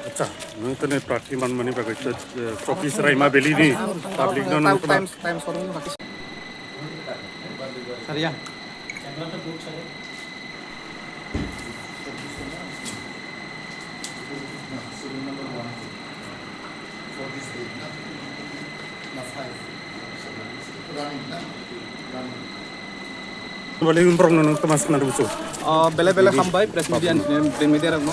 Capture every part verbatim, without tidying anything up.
Acha, nwng tini prarthi manmani bagwi chwt, eh, chobbish Raima Valley ni public no nwng time, time, time sorong ni bagwi. Sariya. Bale borok no nang tama sakna rwchuk. Ah, bele bele hambai press media ni, press media rok no.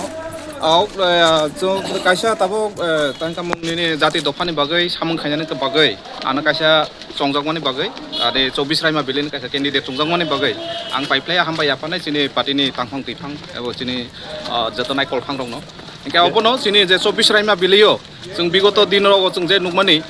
Au, eh, chwng kaisa tabuk, eh, tang tamo nini jati dopha ni bagwi samung khainani bagwi ano kaisa chongjakmani bagwi, ade chobbish Raima Valley ni kaisa candidate chongjakmani bagwi ang pai phlai hambai yaphanai chini party ni tangphang twiphang ebo chini, ah, joto naikolphang rok no. Hingke obono chini je chobbish Raima Valley o chwng bigoto din rogo chwng je nukmani,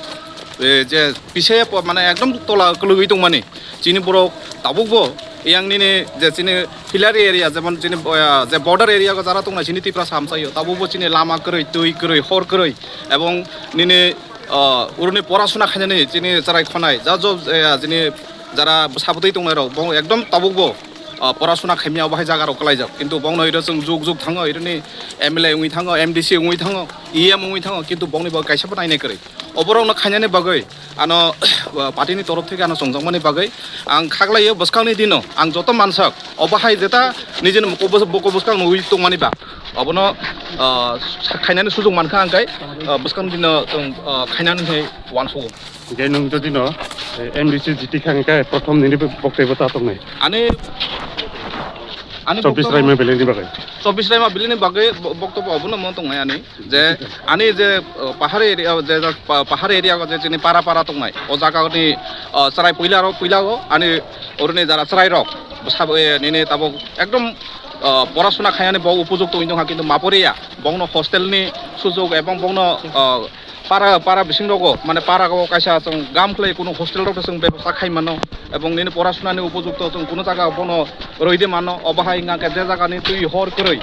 eh, je pise po-, mane ekdom tola kwlwgwi tongmani. Chini borok tabukbo yang nini je chini Philari area, jemon chini, eh, je border area o jara tongnai chini Tiprasa amchaio, tabukbo chini lama kwrwi, twi kwrwi, hor kwrwi, ebong nini, eh, uruni porasuna khainani chini chwrai khonai, ja job, eh, chini jara sabutwi tongnai rok, bo ekdom tabukbo, eh, porasuna khaimya bahai jaga rok kwlaijak, kintu bongno iro chwng juk juk thango, ironi M L A wngwi thango, M D C wngwi thango, E M wngwi thango, kintu bongni bo kaisa bo nainai kwrwi. Oborokno khainani bagwi ano, party ni torof theke ano chongjakmani bagwi ang khaklaio, bwskangni dino ang joto mansak obo hai jeta nijini buko bwskang nugwi tongmani ba obono, ah, khainani sujuk mankha ang kai, ah, bwskangni dino chwng, ah, khainani hai uansugo. Hingke nwng jodi no, eh, M D C jiti kha hingke prothom nini boktobbo ta tongnai. Ani, ani chobbish boktobbo Raima Valley ni bagwi. Chobbish Raima Valley ni bagwi bo-, boktobbo obono mo tongnai ani. Je ani je, uh, pahar area, je, je pa-, pahar area o je chini para para tongnai, o jaga ni, uh, chwrai puila rok, puila o ani oroni jara chwrai rok sabo, eh, nini tabuk ekdom, uh, porasuna khainani bo upojukto wngwi tongkha, kintu maporiya bongno hostel ni sujok ebong bongno, uh, para, para bising rogo, mane para o kaisa chwng gam khlai kunu hostel rok chwng bebosta khai mano, ebong nini porasuna ni upojukto chwng kunu jaga bono rwide mano, obo hai hwnka khe je jaga ni twi hor kwrwi,